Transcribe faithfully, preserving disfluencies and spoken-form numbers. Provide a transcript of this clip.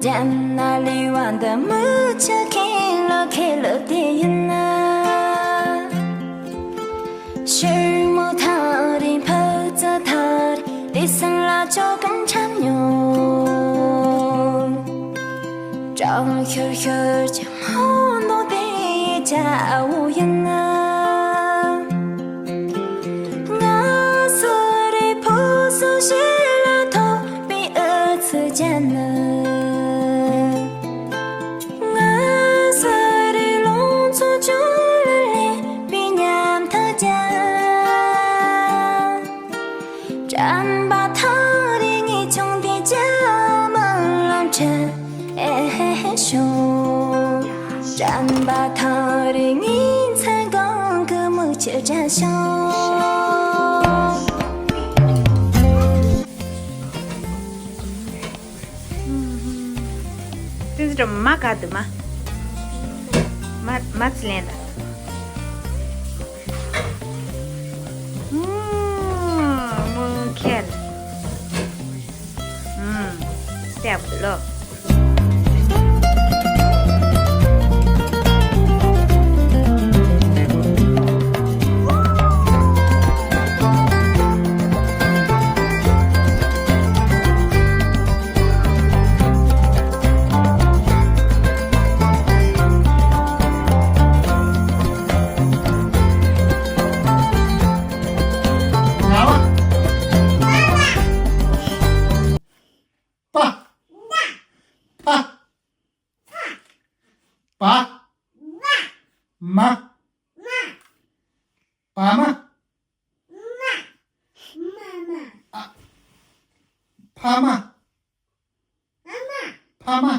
རྒྱ་ནག་ལི་བ་འདི་མི་ཆ་ཁེ་ལ་ཁེ་ལ་དེ་ཡིན་ན། ཤུར་མོ་ཐང་རིང་ཕུ་ཙི་ཐང་རིང་དེ་སང་ལ་ཅོ་གང་འཁྲབ་མྱོང་། གྲང་ཤུར་ཤུར་གྱི་སྨོན་ནོ་དེ་ཡི་ཅ་བོ་ཡིན་ན། ང་སུ་རེ་ཕུ་སུ་ཞེ་ལ་ཐོག་པའི་ཨུ་ཚུགས་ཅན་ནི། ང་ས་རེ་ལོང་ཚོ་ཅུང་ལེ་ལེ་པི་ཉམ་ཐག་ཅན། དྲན་པ་ཐག་རིང་ངི་ཆུང་དེ་ཅ་མ་ལམ་ཁྲ་ཨེ་ཧེ་ཧེ་ཤོ། དྲན་པ་ཐག་རིང་ངི་མཚན་གང་གི་མིག་ཆུ་དྲན་ཤོ། ཏིན་ཙི་མ་ག་དུ་མ། མ་མ་ཙི་ལེན་ད། མོ་ཁེལ། ཏེ་བུ་ལོ། པ། པ། པ། མ། པ་མ། ཨ། ཕ་མ། ཕ་མ།